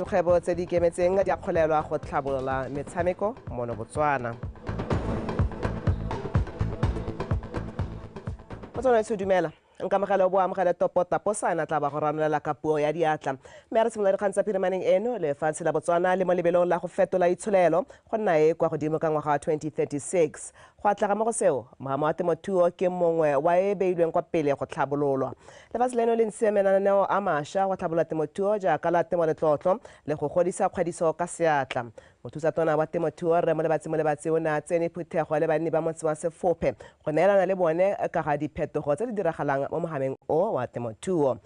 Dikgwebo tse di ikemetseng di akgolelwa go tlhabolola metshameko mono Botswana. Motswana dumela. Nkamogelo bo amogele topo taposana tla ba go ranolela ka puo ya diatla. Mme a re simolola dikgang tsa phirimaneng eno, lefatshe la Botswana le mo lebelong la go fetola itsholelo go nna e kwa godimo ka ngwaga wa 2036. Go atlega mo go seo, mohama wa temothuo ke mongwe wa e beilweng kwa pele go tlhabololwa. Lefatshe leno le ntshitse mananeo a mašwa go tlhabolola temothuo jaaka la temo letlotlo le go godisa kgwediso ka seatla. Mothusatona wa temothuo Rre Molebatsi Molebatsi o ne a tsene phuthego le banni ba motse wa Sefophe go neelana le bone ka ga diphetogo tse di diragalang mo mohameng o wa temothuo.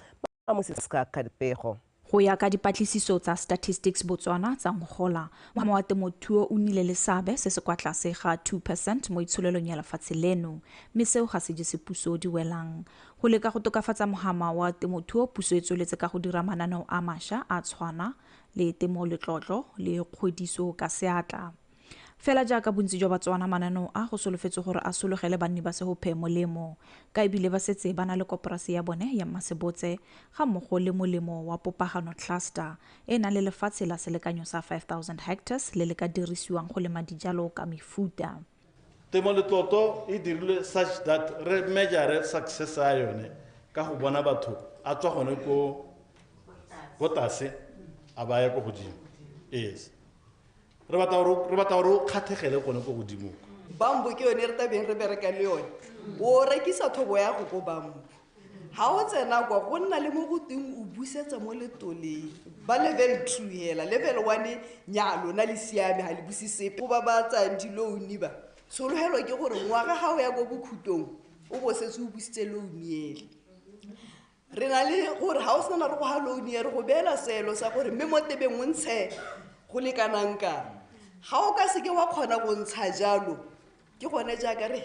Mamusisika ka dipego. Go ya ka dipatlisiso tsa Statistics Botswana tsa ngogola, mohama wa temothuo o nnile le seabe se se kwa tlase ga 2% mo itsholelong ya lefatshe leno, mme seo ga se jese puso di welang. Go leka go tokafatsa mohama wa temothuo, puso e tsweletse ka go dira mananeo a mašwa a tshwana le temo letlotlo le kgwediso ka seatla. Fela jaaka bontsi jwa Batswana, mananeo a go solofetswe gore a sologele banni ba Sehophe molemo, ka ebile ba setse ba na le koporase ya bone ya Mmasebotse ga mmogo le molemo wa Popagano Cluster e nang le lefatshe la selekanyo sa 5000 hectares le le ka dirisiwang go lema dijalo ka mefuta. Temo letlotlo e dirilwe such that re measure success ya yone ka go bona batho a tswa gone ko ko tlase a ba ya ko godimo. Yes. Re batla gore o kgathegele gone ko godimo. Bambo ke yone re tabeng re bereka le yone. O rekisa thobo ya go ko bambo. Ha o tsena kwa go nna le mo go teng o busetsa mo letoleng. Ba level 2 hela, level 1 nya lona le siame ha le buse sepe. Go ba ba tsayang di-loan ba. Tshologelo ke gore ngwaga ha o ya ko bokhutong o bo setse o busitse loan ele. Re na le gore ha o sena re go ha loan e re go beela seelo sa gore mme mo tebeng o ntshe go lekanang kang. Ga o ka seke wa kgona go ntsha jalo, ke gone jaaka re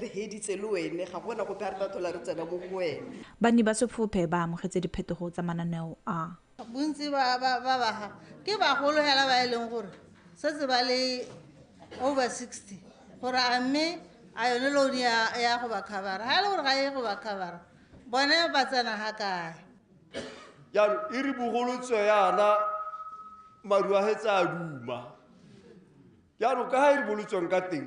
heditse le wene, ga gona gope ha re tla thola re tsena mo go wena. Banni ba Sefophe ba amogetse diphetogo tsa mananeo a. Bontsi ba baga ke bagolo hela ba e leng gore setse ba le over 60 gore a mme a yone loan ya go ba covera. Ha e le gore ga e go ba covera, bone ba tsena ha kae? Jaanong e re bogolotswe yana maru a hetsa a duma. Jaanong ka ha e re bolotsweng ka teng,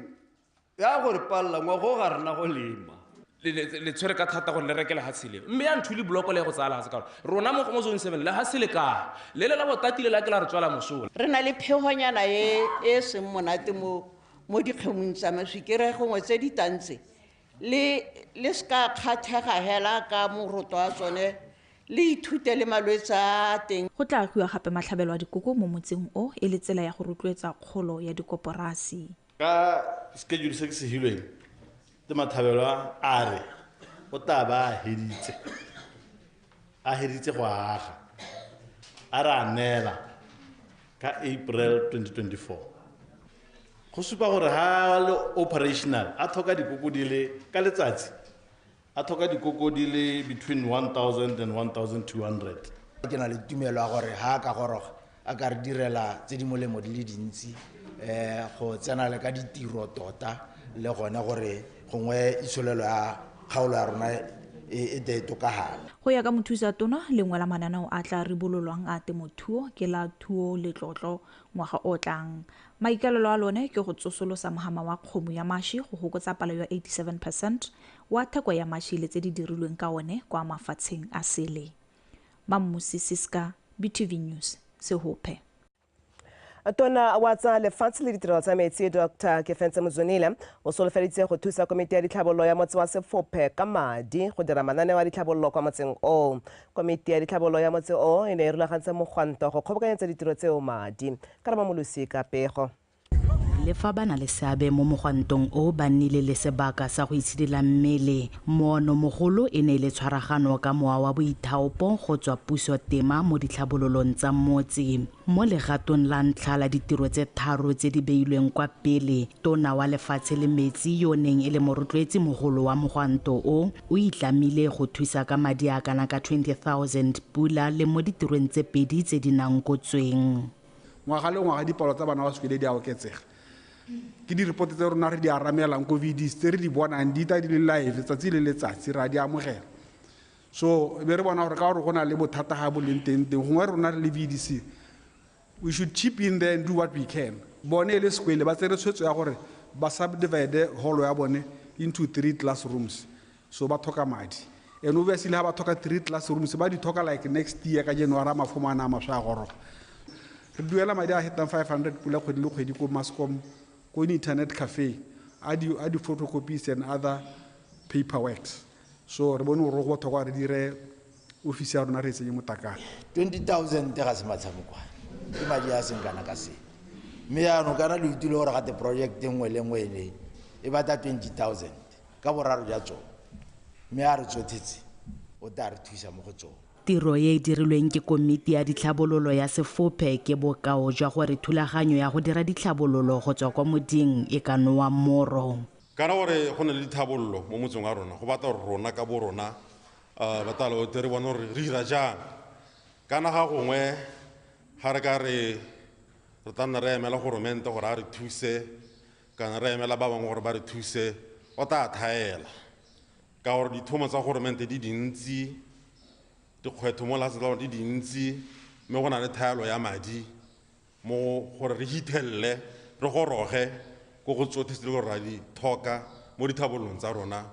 ya gore palela ngwago ga rena go lema. Le tshwere ka thata gore le reke lehatshe leo. Mme ya ntho le bloko le go tsaya lehatshe ka gore rona mo zone 7 lehatshe le kae? Le le la botati le la ke la re tswela mosola. Re na le phegonyana e seng monate mo dikgwebong tsa maswikere gongwe tse di tantse. Le ska kgathega hela ka moroto wa tsone, le ithute le malwetse a teng. Go tla agiwa gape matlhabelo a dikoko mo motseng o e le tsela ya go rotloetsa kgolo ya dikoporasi. Ka schedule se ke se hilweng ke mathabelo a re o tla ba a heditse go aga, a re a neela ka April 2024. Go supa gore ha le operational a tlhoka dikoko di le ka letsatsi, a tlhoka dikoko di le between 1000 and 1200. Ke na le tumelo ya gore ha ka goroga a ka re direla tse di molemo di le dintsi, go tsena le ka ditiro tota le gone gore gongwe itsholelo ya kgaolo ya rona e tle e tokafale. Go ya ka mothusa tona, lengwe la mananeo a tla ribololwang a temothuo ke la thuo letlotlo ngwaga o tlang. Maikaelelo a lone ke go tsosolosa mohama wa kgomo ya mashi go fokotsa palo ya 87% wa theko ya mashi le tse di dirilweng ka one kwa mafatsheng a sele. Mammusi Siska, BTV News, Sehophe. Tona wa tsa lefatshe le ditirelo tsa metsi Dr Kefentse Mzwinila o solofeditse go thusa komiti ya ditlhabololo ya motse wa Sefophe ka madi go dira mananeo a ditlhabololo kwa motseng oo. Komiti ya ditlhabololo ya motse oo e ne e rulagantse mogwanto go kgobokanyetsa ditiro tseo madi. Karabo Molosi ka pego. Le fa ba na le seabe mo mogwantong o ba nnile le sebaka sa go itshidila mmele, moono mogolo e ne e le tshwaragano ka mowa wa boithaopo go tswa puso tema mo ditlhabololong tsa motse. Mo legatong la ntlha la ditiro tse tharo tse di beilweng kwa pele, tona wa lefatshe le metsi yo neng e le morotloetsi mogolo wa mogwanto o, o itlamile go thusa ka madi a kana ka 20,000 pula le mo ditirong tse pedi tse di nankotsweng. Ngwaga le ngwaga dipalo tsa bana ba sekole di a oketsega. Ke di-report tse rona re di aramelang ko VDC tse re di bonang di tla di le live tsatsi le letsatsi re a di amogela. So be re bona gore ka gore go na le bothata ga bo leng teng teng, gongwe rona re le VDC We should chip in there and do what we can. Bone le sekwele ba tsere tshwetso ya gore ba subdivide hall ya bone into 3 classrooms. So ba tlhoka madi. And obviously ha ba tlhoka 3 classrooms ba di tlhoka like next year ka January mafomo a na maswa a goroga. Re duela madi a hetang 500 pula kgwedi le kgwedi ko Mascom, ko internet cafe, a di photocopies and other paperworks. So re bone gore go botlhokwa re dire office ya rona re tsenye motakana. 20,000 ga se matshamekwane, ke madi a seng kana ka sepe. Mme jaanong kana le utlwile gore gate project nngwe le nngwe e e batla 20,000 ka boraro jwa tsone, mme a re tsothetse o tla re thusa mo go tsone. Tiro e e dirilweng ke komiti ya ditlhabololo ya Sefophe ke bokao jwa gore thulaganyo ya go dira ditlhabololo go tswa kwa moding e ka nowa moro. Kana gore go na le ditlhabololo mo motseng wa rona, go batla gore rona ka bo rona batala o tere bona gore re dira jang. Kana ga gongwe ga re ka re tla nna re emela goromente gore a re thuse, kana re emela ba bangwe gore ba re thuse, o tla thaela. Ka gore dithomo tsa goromente di dintsi, dikgwetlho mo lefatsheng la rona di dintsi, mme go na le thaelo ya madi mo gore re hithelele, re goroge ko go tsotlhe tse le gore ra di tlhoka mo ditlhabololong tsa rona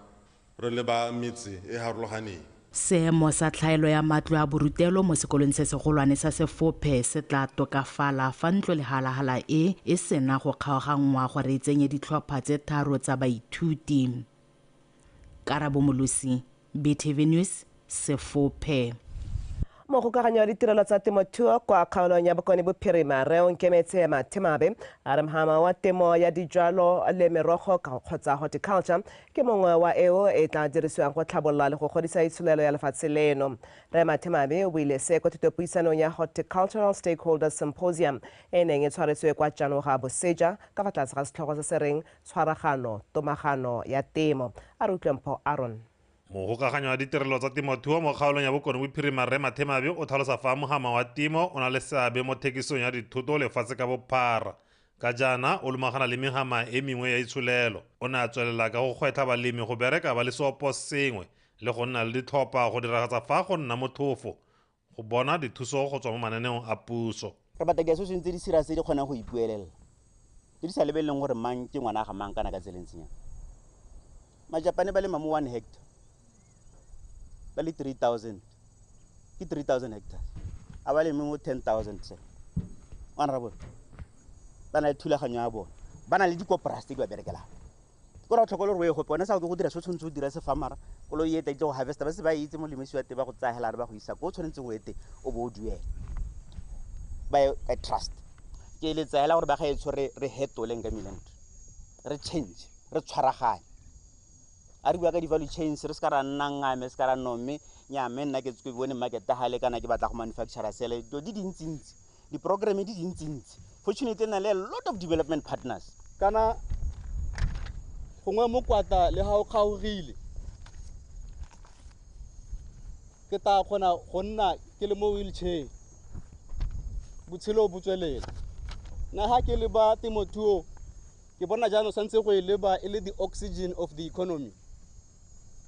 re le ba metse e harologaneng. Seemo sa tlhaelo ya matlo a borutelo mo sekolong se segolwane sa Sefophe se tla tokafala fa ntlo lehalahala e e sena go kgaoganngwa gore e tsenye ditlhopha tse 3 tsa baithuti. Karabo Molosi, BTV News, Sefophe. Mogokaganyo wa ditirelo tsa temothuo kwa kgaolong ya Bokone Bophirima Rre Onkemetse Mathemabe a re mhama wa temo ya dijalo le merogo kgotsa horticulture ke mongwe wa eo e tla dirisiwang go tlhabolola le go godisa itsholelo ya lefatshe leno. Rre Mathemabe o buile se kwa thutopuisanong ya Horticultural Stakeholders Symposium e neng e tshwaretswe kwa Janoga Boseja ka fa tlase ga setlhogo se se reng tshwaragano tomagano ya temo. A re utlwe Mpho Aaron. Mogokaganyo wa ditirelo tsa temothuo mo kgaolong ya Bokone Bophirima Rre Mathemabe o tlhalosa fa mohama wa temo o na le seabe mo thekisong ya dithoto lefatshe ka bophara. Ka jaana o lomagana le mehama e mengwe ya itsholelo. O ne a tswelela ka go gwetlha balemi go bereka ba le seopo sengwe le go nna le ditlhopha go diragatsa fa go nna motlhofo go bona dithuso go tswa mo mananeong a puso. Re batla di-association tse di serious tse di kgonang go ipuelela, tse di sa lebeleleng gore mang ke ngwana ga mang kana ka tseleng tsenyana. Majapane ba lema mo 1 hectare ba le 3,000, ke 3,000 hectares, a ba leme mo 10,000 se. Honorable, ba na le thulaganyo ya bone, ba na le dikoporasi tse di ba berekelang. Ke gore o tlhoka le gore o ye gope, one sa go ke go dira se o tshwanetse o dira se farmera, koloi e tla itse go harvesta, ba se ba itse molemisi wa teng ba go tsaya hela re ba go isa ko o tshwanetseng o ye teng o bo o duela. Ba e trust. Ke eletsa hela gore ba gaetsho re hetoleng ka Miland, re change, re tshwaraganye. A re bua ka di-value chains, re se ka ra nna ngame, se ka ra nna mme, nnyaa, mme nna ke ke bone market gale kana ke batla go manufacture sele. Dilo di dintsintsi, di-programme di dintsintsi. Fortunately, na le a lot of development partners. Kana gongwe mokwata le ga o kgaogile, ke tla kgona go nna ke le mo wheelchair, botshelo bo tswelela. Nna ga ke leba temothuo, ke bona jaanong santse go e leba e le the oxygen of the economy.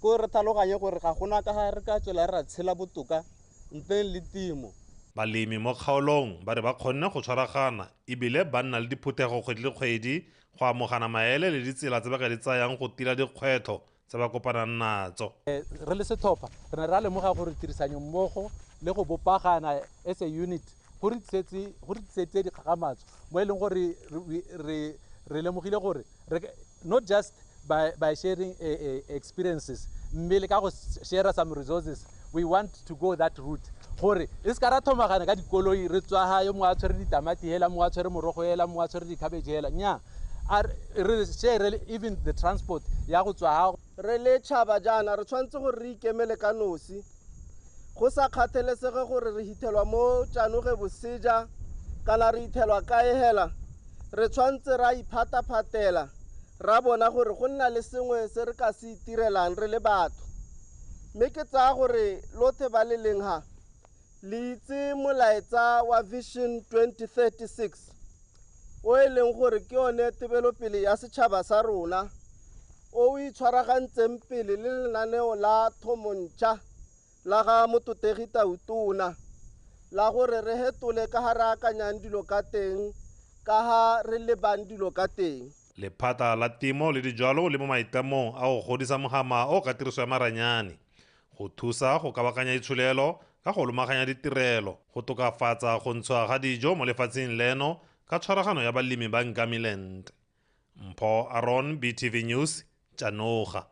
Ko re tlhaloganye gore ga gona ka ga re ka tswela ra tshela botoka ntleng le temo. Balemi mo kgaolong ba re ba kgonne go tshwaragana ebile ba nna le diphuthego kgwedi le kgwedi go amogana maele le ditsela tse ba ka di tsayang go tila dikgwetlho tse ba kopanang natso. Re le setlhopha re ne ra lemoga gore tirisanyo mmogo le go bopagana as a unit go re tlisetse dikgakgamatso mo e leng gore re lemogile gore not just by sharing experiences, mme le ka go share some resources, we want to go that route. Gore e se ka ra thomagana ka dikoloi re tswa ga yo mongwe a tshwere ditamati hela, mongwe a tshwere morogo hela, mongwe a tshwere di-cabbage hela. Nnyaa, re share even the transport ya go tswa ga. Re le tšhaba jaana re tshwanetse gore re ikemele ka nosi, go sa kgathalesege gore re hithelwa mo Janoge Boseja kana re hithelwa kae hela, re tshwanetse ra iphataphatela ra bona gore go nna le sengwe se re ka se itirelang re le batho. Mme ke tsaya gore lothe ba le leng ha le itse molaetsa wa Vision 2036 o e leng gore ke yone tebelopele ya setšhaba sa rona, o itshwaragantseng pele le lenaneo la thomontšha la ga Mototegi Tautona La gore re hetole ka ha re akanyang dilo ka teng, ka ha re lebang dilo ka teng. Lephata la temo le dijalo le mo maitlamong a go godisa mogama o ka tiriso ya maranyane go thusa go kabakanya itsholelo ka go lomaganya ditirelo go tokafatsa go ntshwa ga dijo mo lefatsheng leno ka tshwaragano ya balemi ba Ngamiland. Mpho Aron, BTV News, Chanoga.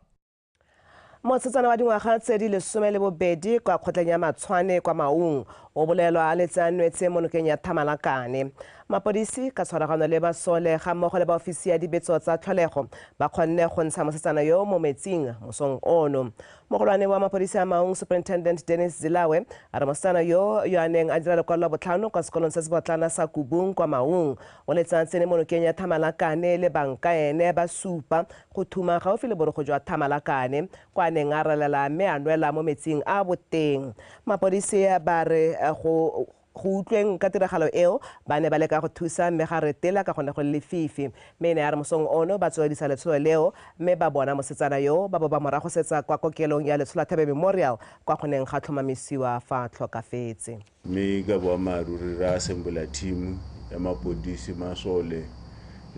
Mosetsana wa dingwaga tse di 12 kwa kgotleng ya Matshwane kwa Maung o bolelwa a letse a nwetse mo nokeng ya Thamalakane. Mapodisi ka tshwaragano le basole ga mmogo le baofisi ya dibetso tsa tlholego ba kgonne go ntsha mosetsana yo mo metsing mosong ono. Mogolwane wa mapodisi a Maung, Superintendent Dennis Zilawe, a re mosetsana yo a neng a dira lekwalo la botlhano kwa sekolong se sebotlana sa Kubung kwa Maung o letse a tsene mo nokeng ya Thamalakane le banka ene ba supa go thuma gaufi le borogo jwa Thamalakane kwa neng a relela mme a nwela mo metsing a boteng. Mapodisi ba re go utlweng ka tiragalo eo ba ne ba leka go thusa mme ga retela ka gone go le lefifi, mme ne ya re mosong ono ba tsweledisa letsholo leo mme ba bona mosetsana yo ba bo ba moragosetsa kwa kokelong ya Letsholathebe Memorial kwa go neng ga tlhomamisiwa fa tlhokafetse. Mme ka boammaaruri ra assemble team ya mapodisi, masole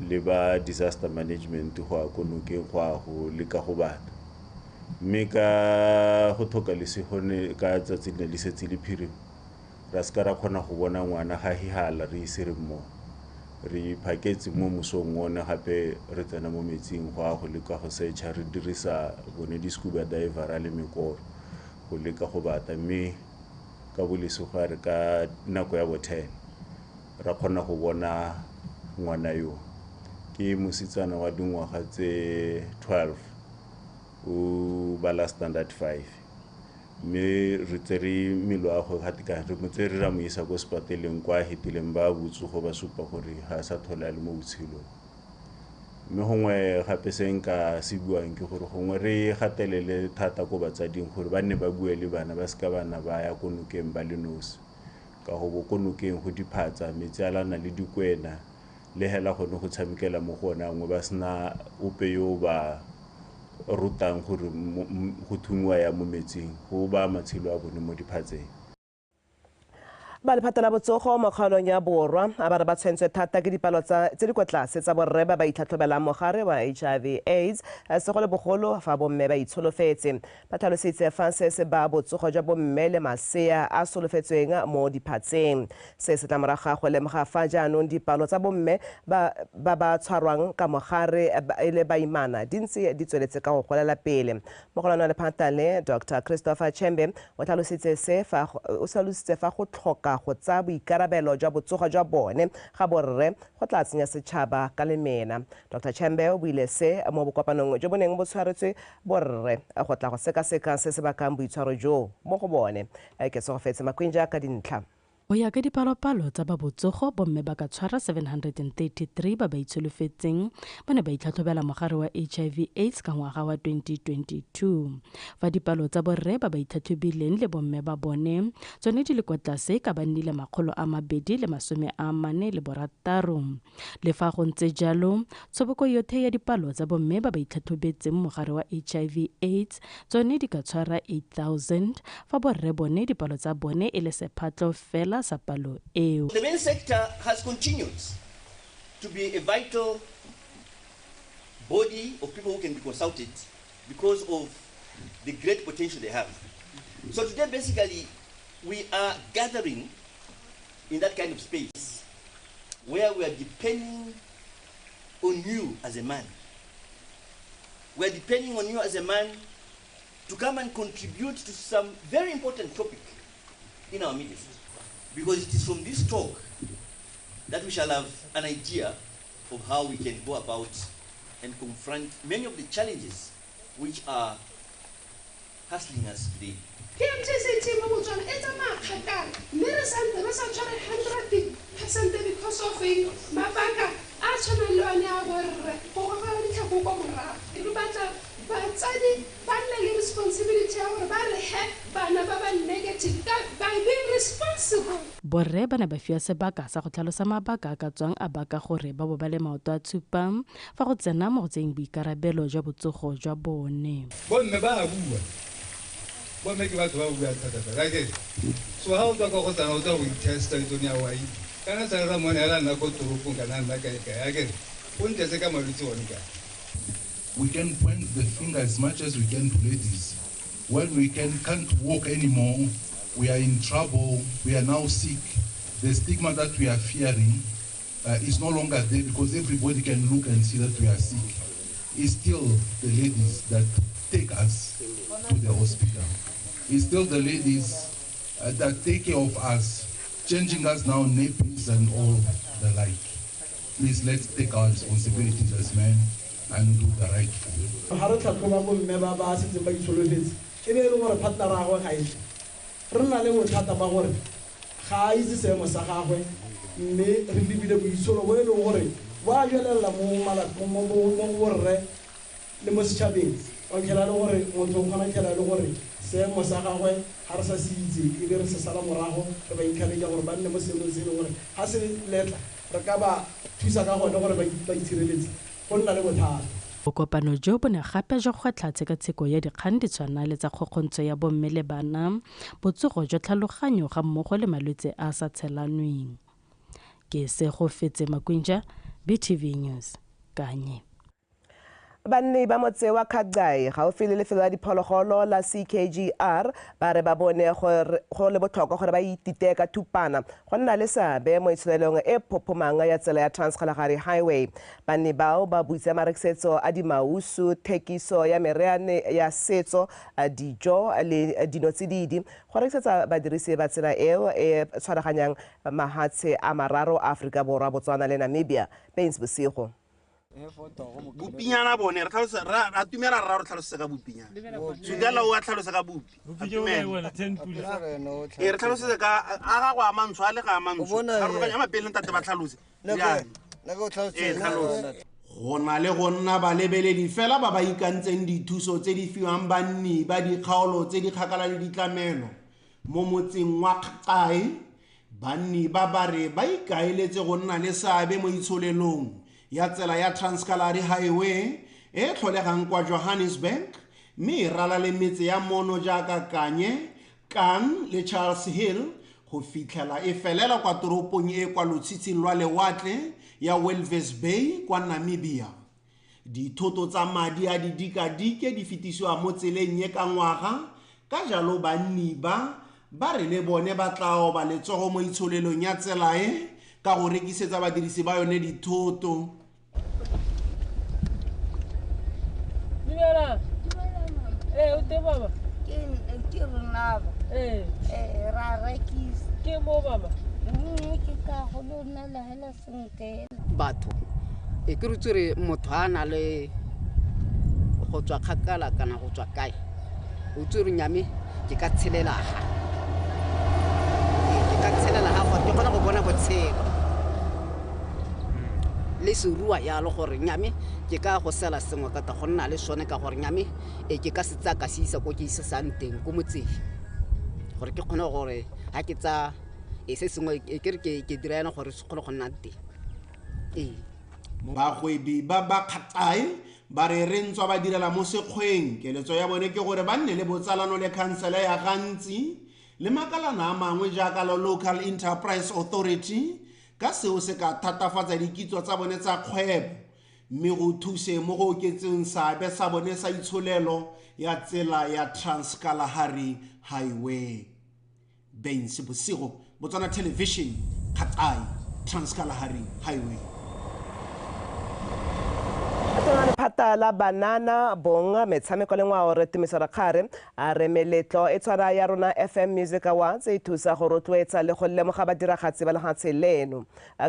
le ba disaster management go ya ko nokeng go ya go leka go batla. Mme ka go tlhoka lesego ne ka tsatsi ne le setse le phirima, ra seka ra kgona go bona ngwana ga hihala re ise re mmogo. Re phaketse mo mosong one gape re tsena mo metsing go ya go leka go search-a re dirisa bone di-scuba diver le mekoro go leka go batla, mme ka bolesego a re ka nako ya bo 10 ra kgona go bona ngwana yo. Ke mosetsana wa dingwaga tse 12, o bala standard 5, mme re tsere mmele wa gagwe gape re mo tsere ra mo isa ko sepateleng kwa a hetileng ba botsogo ba supa gore ga a sa tlhole a le mo botshelong. Mme gongwe gape se nka se buang ke gore gongwe re gatelele thata ko batsading gore ba nne ba bue le bana, ba seka bana ba ya ko nokeng ba le nosi, ka go bo ko nokeng go diphatsa, metsi a lana le dikwena le hela gone go tshamekela mo go ona nngwe ba sena ope yo ba rutang gore go thumiwa ya mo metsing go ba matshelo a bone mo diphatseng. Ba lephata la botsogo mo kgaolong ya Borwa a ba re ba tshwentswe thata ke dipalo tse di kwa tlase tsa borre ba ba itlhatlhobelang mogare wa HIV AIDS, segolobogolo fa bomme ba itsholofetse. Ba tlhalositse fa se se ba botsogo jwa bomme le masea a solofetsweng mo diphatseng. Se se tla morago ga go lemoga fa jaanong dipalo tsa bomme ba ba tshwarwang ka mogare e le baimana di ntse di tsweletse ka go golela pele. Mogolwane wa lephata le, Dr Christopher Chembe, o tlhalositse fa go tlhoka go tsaya boikarabelo jwa botsogo jwa bone ga borre go tla tsenya setšhaba ka lemena. Dr Chembe o buile se mo bokopanong jo bo neng bo tshwaretswe borre go tla go sekaseka se se bakang boitshwaro jo mo go bone. Ke Segofetse Makwinja ka dintlha. Go ya ka dipalopalo tsa ba botsogo, bomme ba ka tshwara 733 ba ba itsholofetseng ba ne ba itlhatlhobela mogare wa HIV AIDS ka ngwaga wa 2022. Fa dipalo tsa borre ba ba itlhatlhobileng le bomme ba bone tsone di le kwa tlase ka ba nnile 246. Le fa go ntse jalo, tshoboko yotlhe ya dipalo tsa bomme ba ba itlhatlhobetseng mogare wa HIV AIDS tsone di ka tshwara 8000, fa borre bone dipalo tsa bone e le sephatlo fela sa palo eo. The main sector has continued to be a vital body of people who can be consulted because of the great potential they have. So today, basically, we are gathering in that kind of space where we are depending on you as a man. We are depending on you as a man to come and contribute to some very important topic in our midst. Because it is from this talk that we shall have an idea of how we can go about and confront many of the challenges which are hassling us today. PMTCT mo Botswana e tsamaya kgakala, mme re santse re sa tshware 100% because of mabaka a tshwanang le one a borre go gogela ditlhako kwa morago. Re batla batsadi ba nne le responsibility ya gore ba re he bana ba ba negative by being responsible. Borre ba ne ba fiwa sebaka sa go tlhalosa mabaka a ka tswang a baka gore ba bo ba le maoto a tshupa fa go tsena mo go tseyeng boikarabelo jwa botsogo jwa bone. Bomme ba a bua, Bomme ke batho ba buang thata thata akere. So ha o tswa kwa go tsana o tswa go itesta itsone ya wa itse. Kana sa ra mone hela nna ko toropong kana nna kae kae akere. O ntetse ka malwetse one kae. We can point the finger as much as we can to ladies. When we can't walk anymore, we are in trouble, we are now sick. The stigma that we are fearing is no longer there because everybody can look and see that we are sick. It's still the ladies that take us to the hospital. It's still the ladies that take care of us, changing us now nappies and all the like. Please, let's take our responsibilities as men and do the right thing. Ha re tlhatlhoba bomme ba ba setseng ba itsholofetse, e be e le gore partner ya gagwe ga e tle. Re nna le bothata ba gore ga a itse seemo sa gagwe, mme re lebile boitsholo bo e leng gore bo a jwelela mo borre le mo setšhabeng. O fitlhela e le gore motho o kgona fitlhela e le gore seemo sa gagwe ga re sa se itse, e be re se sala morago, re ba encourage gore ba nne mo seemong se e leng gore ga se letla re ka ba thusa ka gone gore ba itshireletse, go nna le bothata. Bokopano jo bo ne gape jwa gwetlha tshekatsheko ya dikgang di tshwana le tsa kgokgontsho ya bomme le bana, botsogo jwa tlhaloganyo ga mmogo le malwetse a a sa tshelanweng. Ke Segofetse Makwinja, BTV News, Kanye. Banni ba motse wa Khaxai gaufi le lefelo la diphologolo la CKGR ba re ba bone go le botlhokwa gore ba itite ka thupana go nna le seabe mo itsholelong e phophomang ya tsela ya Transkalahari Highway. Banni bao ba butse marekisetso a dimausu, thekiso ya mereane ya setso, dijo le dinotsididi go rekisetsa badirisi ba tsela eo e tshwaraganyang mahatshe a mararo a Aforika Borwa, Botswana le Namibia. Pains Bosigo. Bopinyana bone re tlhalosa ra tumela ra re tlhalosa ka bopinyana. Sudela o a tlhalosa ka bopi. E re tlhalosetse ka a ga go a mantsho a le ga a mantsho. Ga mapele ntate ba tlhalose. Go na le go nna balebeledi fela ba ba ikantseng dithuso tse di fiwang banni ba dikgaolo tse di kgakala le ditlamelo mo motseng wa Khaxai. Banni ba ba re ba ikaeletse go nna le seabe mo itsholelong ya tsela ya Transkalahari Highway e tlholegang kwa Johannesburg, mme e rala le metse ya mono jaaka Kanye, Kang le Charles Hill go fitlhela e felela kwa toropong e kwa lotshitshing lwa lewatle ya Walvis Bay kwa Namibia. Dithoto tsa madi a didikadike di fetisiwa mo tseleng e ka ngwaga, ka jalo banni ba ba re le bone ba tla oba letsogo mo itsholelong ya tsela e ka go rekisetsa badirisi ba yone dithoto. Dumela. O teng baba? Ke rona ba. Ra rekisa. Ke mo baba? Ke ka go lona le hela sentle. Batho e ke rutse re motho a na le go tswa kgakala kana go tswa kae. O tsere nyame ke ka tshelela ga. Ke ka tshelela ga gore ke kgona go bona botshelo. Le serua yalo gore nyame ke ka go sela sengwe ka ta go nna le sone ka gore nyame e ke ka se tsaya ka se isa ko ke isesang teng ko motseng. Gore ke kgone gore ha ke tsa e se sengwe e ke re ke dira yana gore se kgone go nna teng. Bagwebi ba ba Khaxai ba re re ntswa ba direla mo sekgweng, keletso ya bone ke gore ba nne le botsalano le khansele ya gantsi le makalana a mangwe jaaka la Local Enterprise Authority, ka seo se ka thatafatsa dikitso tsa bone tsa kgwebo mme go thuse mo go oketseng seabe sa bone sa itsholelo ya tsela ya Transkalahari Highway. Bensi Bosigo, Botswana Television, Khaxai, Transkalahari Highway. Lephata la banana bong metshameko le ngwao re Tumiso Rakgare a re meletlo e tshwara ya rona FM Music Awards e thusa go rotloetsa le go lemoga badiragatsi ba lefatshe leno.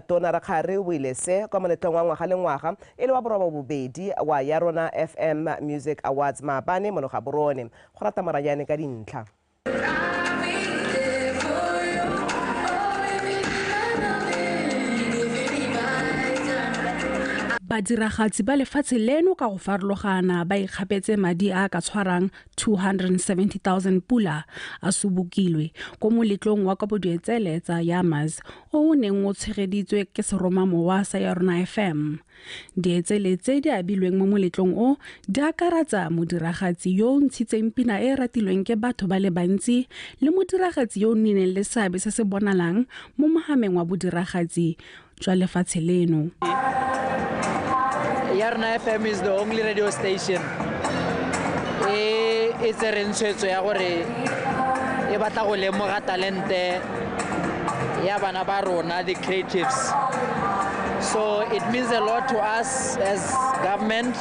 Tona Rakgare o ile se kwa moletlong wa ngwaga le ngwaga e le wa borobabobedi wa ya rona FM Music Awards maabane mo Gaborone. Go rata Morayane ka dintlha. Badiragatsi ba lefatshe leno ka go farologana ba ikgapetse madi a a ka tshwarang 270,000 pula a sobokilwe ko moletlong wa kabodietsele tsa Yamas o o neng o tshegeditswe ke seromamowa sa Ya Rona FM. Dietsele tse di abilweng mo moletlong o di akaretsa modiragatsi yo o ntshitseng pina e e ratilweng ke batho ba le bantsi le modiragatsi yo o nnileng le seabe se se bonalang mo mohameng wa bodiragatsi jwa lefatshe leno. Ya Rona FM is the only radio station e e tsereng tshwetso ya gore e batla go lemoga talente ya bana ba rona, the creatives. So it means a lot to us as government,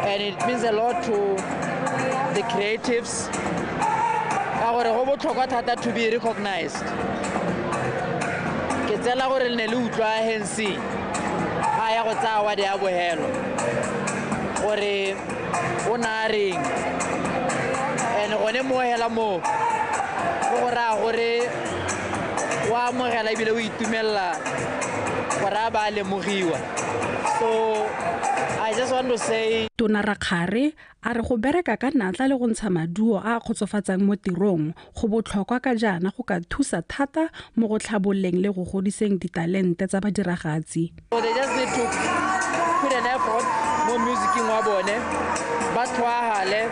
and it means a lot to the creatives, ka gore go botlhokwa thata to be recognized. Ke tsela gore le ne le utlwa Hensi ga ya go tsaya award ya bohelo gore o na a reng, and gone mo hela mo go go raya gore o amogela ebile o itumelela gore a ba lemogiwa. So I just want to say Tona Rakgare a re go bereka ka natla le go ntsha maduo a a kgotsofatsang mo tirong go botlhokwa ka jaana go ka thusa thata mo go tlhabololeng le go godiseng ditalente tsa badiragatsi. So they just need to put an effort mo musicing wa bone, ba tlhoahale.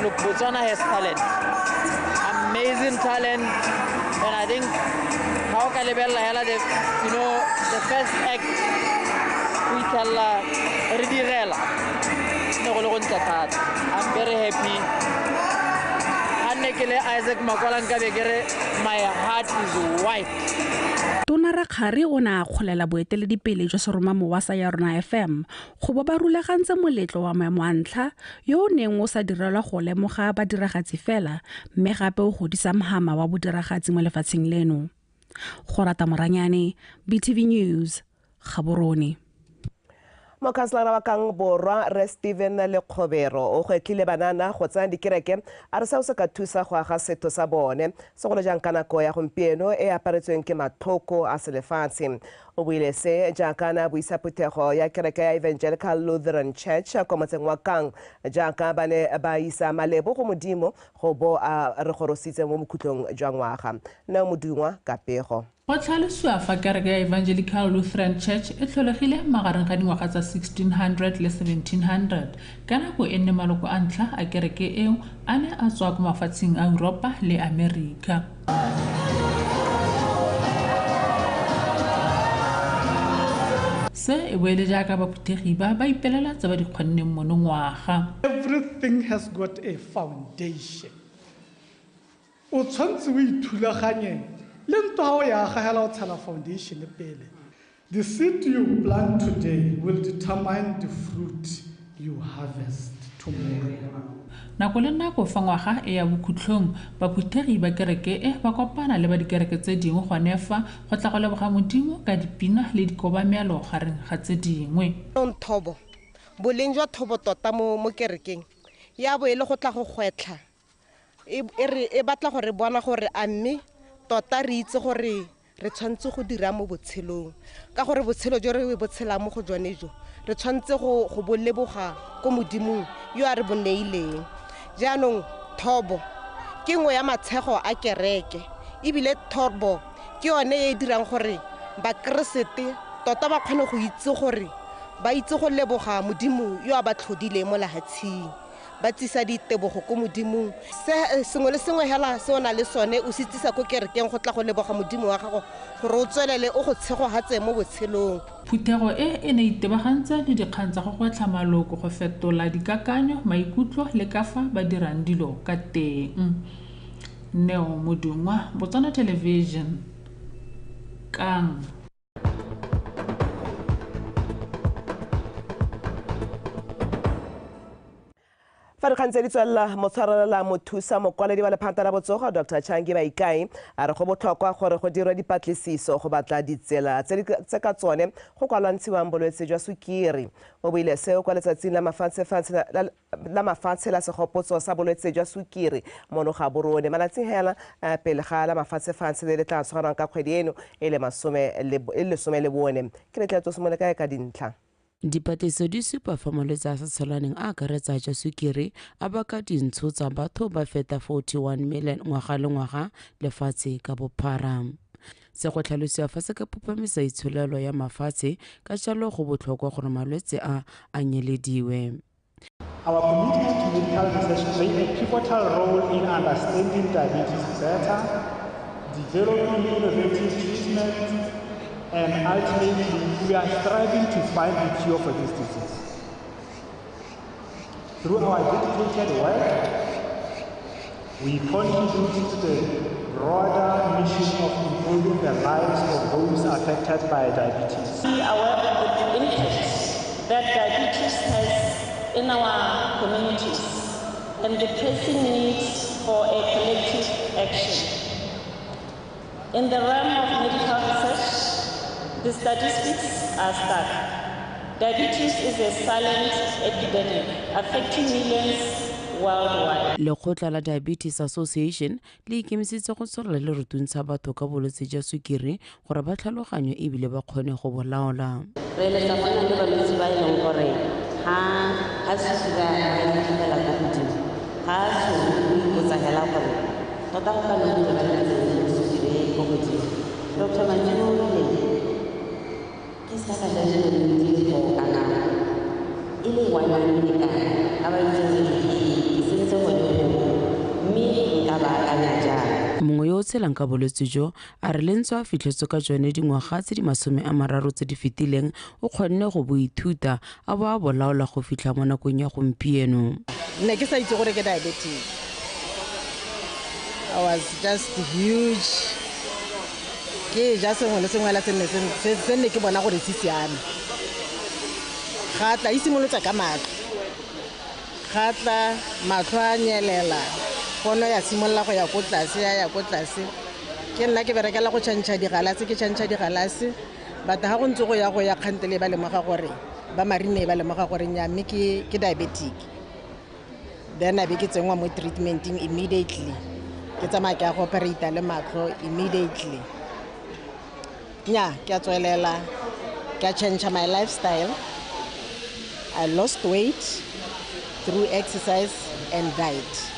Look, Botswana has talent, amazing talent, and I think ha o ka lebella hela the, you know, the first act o itlhella re direla ne go le go ntle thata. I'm very happy. Ha nne ke le Isaac Makwala nka be ke re my heart is white. Tona Rakgare o ne a akgolela boeteledipele jwa seromamowa sa Ya Rona FM go bo ba rulagantse moletlo wa maemo a ntlha yo o neng o sa direlwa go lemoga badiragatsi fela mme gape o godisa mohama wa bodiragatsi mo lefatsheng leno. Gorata Moranyane, BTV News, Gaborone. Mokhanselara wa Kang Borwa Rre Steven Lekgobero o gwetlhile banana go tsaya dikereke a re seo se ka thusa go aga setho sa bone, segolo jang ka nako ya gompieno e aparetsweng ke matlhoko a selefatshe. O buile se jaaka a ne a buisa phuthego ya kereke ya Evangelical Lutheran Church kwa motseng wa Kang, jaaka ba ne ba isa malebo go Modimo go bo a re gorositse mo bokhutlong jwa ngwaga. Neo Modungwa ka pego. Go tlhalosiwa fa kereke ya Evangelical Lutheran Church e tlholegile magareng ga dingwaga tsa 1600 le 1700. Ka nako e nne maloko a ntlha a kereke eo a ne a tswa ko mafatsheng a Europa le Amerika. Se e boele jaaka baphuthegi ba ba ipelela tse ba di kgonneng monongwaga. Everything has got a foundation. O tshwanetse o ithulaganye le ntlo ha o ya aga hela o tshela foundation pele. The seed you plant today will determine the fruit you harvest tomorrow. Nako le nako fa ngwaga e ya bokhutlong, baphuthegi ba kereke e ba kopana le ba dikereke tse dingwe gone fa go tla go leboga Modimo ka dipina le dikobamelo gareng ga tse dingwe. Thobo, boleng jwa thobo tota mo kerekeng ya bo e le go tla go gwetlha, e batla gore bona gore a mme tota re itse gore re tshwanetse go dira mo botshelong, ka gore botshelo jo re bo tshelang mo go jone jo re tshwanetse go bo leboga ko Modimong yo a re bo neileng. Jaanong thobo ke nngwe ya matshego a kereke, ebile thobo ke yone e e dirang gore bakeresete tota ba kgone go itse gore ba itse go leboga Modimo yo a ba tlhodileng mo lefatsheng, ba tsisa ditebogo ko Modimong. Se sengwe le sengwe hela se o na le sone o se tsisa ko kerekeng go tla go leboga Modimo wa gago gore o tswelele o go tshegogatse mo botshelong. Phuthego e e ne itebagantse le dikgang tsa go gwetlha maloko go fetola dikakanyo, maikutlo le ka fa ba dirang dilo ka teng. Neo Modungwa, Botswana Television, Kang. Fa dikgang tse di tswelela, motshwarelela mothusa mokwaledi wa lephata la botsogo Dr Changi Baikai a re go botlhokwa gore go dirwe dipatlisiso go batla ditsela tse ka tsone go ka lwantshiwang bolwetse jwa sukiri. O buile seo kwa letsatsing la mafatshe la segopotso sa bolwetse jwa sukiri mono Gaborone malatsing hela pele ga la mafatshefatshe le le tla tshwarwang ka kgwedi eno e le 14. Ke letletso simole kae ka dintlha. Dipatlisiso di supa fa malwetse a sa tshelaneng a akaretsa jwa sukiri a baka dintsho tsa batho ba feta 41 million ngwaga le ngwaga lefatshe ka bophara. Se go tlhalosiwa fa se ka phophamisa itsholelo ya mafatshe, ka jalo go botlhokwa gore malwetse a a nyelediwe. Our commitment to medical research play a pivotal role in understanding diabetes better, developing innovative treatments, and ultimately, we are striving to find a cure for this disease. Through our dedicated work, we contribute to the broader mission of improving the lives of those affected by diabetes. We are aware of the impact that diabetes has in our communities and the pressing need for a collective action. In the realm of medical research, the statistics are stark. Diabetes is a silent epidemic affecting millions worldwide. Lekgotla la Diabetes Association le ikemisitse go tswelela le rutuntsha batho ka bolwetse jwa sukiri gore ba tlhaloganye ebile ba kgone go bolaola. Re eletsa go nna le balwetse ba e leng gore ha sukiri a fitlhela ko godimo, ga a tshone go ipotsa hela gore tota go ka nna go diragetse sukiri e ko godimo. Dr. Mantshimo o rile ke sa ka ja dilo di le kana e le one le kana a ba itse ke sentse gone go mme nka ba akanya jang. Mongwe yo o tshelang ka bolwetse jo a re le ntswa a fitlhetswe ka jone dingwaga tse di 30 tse di fetileng, o kgonne go bo ithuta a bo a bolaola go fitlha mo nakong ya gompieno. Nne ke sa itse gore ke diabetic. I was just huge. Ke ja sengwe le sengwe la se nne ke bona gore se siame. Ga tla e simolotsa ka matlho. Ga tla matlho a nyelela, pono ya simolola go ya ko tlase, ya ko tlase. Ke nna ke berekela go tšhentšha digalase, ke tšhentšha digalase. But ha go ntse go ya kgantele ba lemoga gore ba marine ba lemoga gore nya mme ke diabetic. Then a be ke tsenngwa mo treatmenting immediately. Ke tsamaya ke ya go operate le matlho immediately. Nya, ke a tswelela, ke a change my lifestyle. I lost weight through exercise and diet.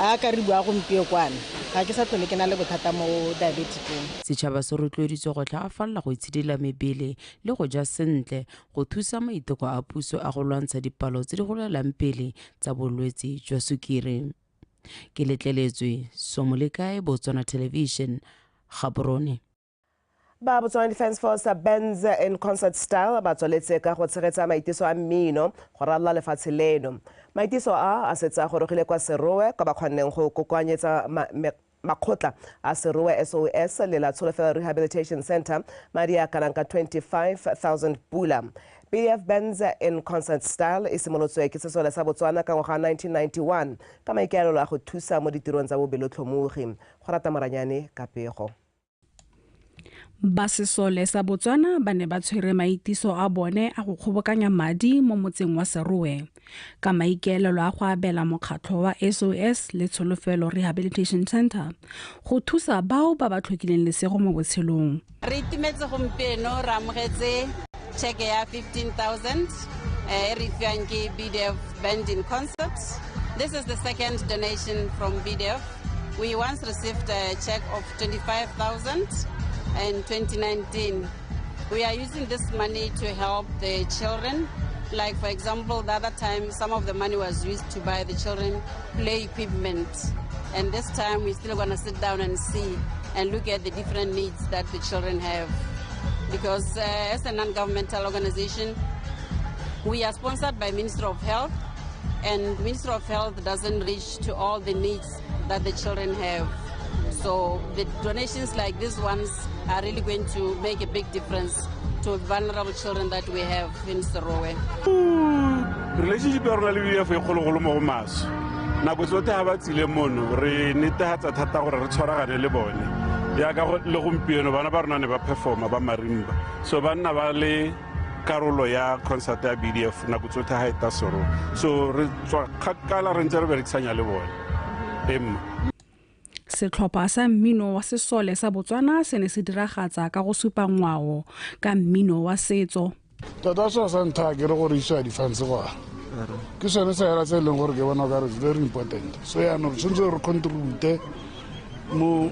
A ka re bua gompieno kwana, ga ke sa tlhole ke na le bothata mo diabeticeng. Setšhaba se rotloeditswe go tlhagafalela go itshidila mebele le go ja sentle go thusa maiteko a puso a go lwantsha dipalo tse di golelang pele tsa bolwetse jwa sukiri. Ke letleletswe Somolekae, Botswana Television, Gaborone. Ba Botswana Defence Force bands in concert style ba tsweletse ka go tshegetsa maitiso a mmino go ralala lefatshe leno. Maitiso a setse a gorogile kwa Serowe kwa ba kgonneng go kokoanyetsa makgotla a Serowe SOS le la Tsholofelo Rehabilitation Center madi a kanang ka 25,000 pula. BDF Bands in Concert Style e simolotswe ke sesole sa Botswana ka ngwaga 1991 ka maikaelelo a go thusa mo ditirong tsa bobelotlhomogi. Go rata Moranyane ka pego. Ba sesole sa Botswana ba ne ba tshwere maitiso a bone a go kgobokanya madi mo motseng wa Serowe ka maikaelelo a go abela mokgatlho wa SOS le Tsholofelo Rehabilitation Center go thusa bao ba ba tlhokileng lesego mo botshelong. Re itumetse gompieno re amogetse cheque ya 15,000 e re fiwang ke BDF Band in Concert. This is the second donation from BDF. We once received a check of 25,000 in 2019. We are using this money to help the children. Like, for example, the other time, some of the money was used to buy the children play equipment. And this time, we're still going to sit down and see and look at the different needs that the children have. Because as a non-governmental organization, we are sponsored by Ministry of Health, and Ministry of Health doesn't reach to all the needs that the children have. So the donations like these ones are really going to make a big difference to vulnerable children that we have in Serowe. Relationship ya rona le BDF e kgologolo mo go maswe. Nako tsotlhe ga ba tsile mono re netefatsa thata gore re tshwaragane le bone. Jaaka le gompieno bana ba rona ne ba performa ba marimba. So ba nna ba le karolo ya concert ya BDF nako tsotlhe ga e ta soro. So re tswa kgakala re ntse re berekisanya le bone. Emma. Setlhopha sa mmino wa sesole sa Botswana se ne se diragatsa ka go supa ngwao ka mmino wa setso. Tota seo sa ntlha ke re gore isiwa di-fans kwa. Ke sone se hela se e leng gore ke bona okare it's very important. So yaanong re tshwanetse re contribute mo